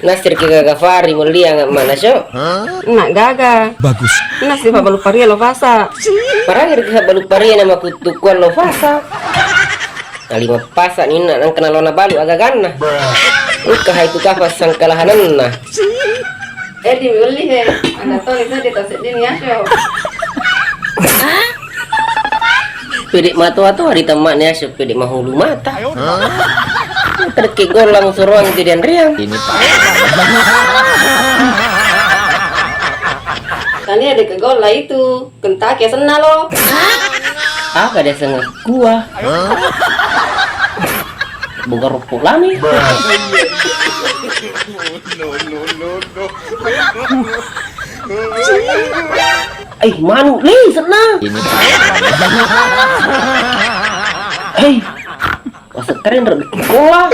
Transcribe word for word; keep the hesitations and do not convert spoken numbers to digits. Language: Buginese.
Nasirki gaga fari muliang mana syo? Nak gaga. Bagus. Nasi fa balu paria lo fasa. Parang riki fa balu paria nama kutukuan lo fasa. Nalima pasa ninna nang kena lona balu agaganna. Engka hai tu kafa sangkalahananna. Eh, di beli he. Ada toli saja tak sedih ya syo. Pede matoa-toa di temmaknya syo pede mahulu mata. Terke golang suruang jadi anriang. Ini pak. Tani ada ke gol lah itu. Kentaki senna lo. Aga dia sengah gua. Buka rupuk lami. Eh, manu, li, senna. Ini. Hei, masa keren rebut bola.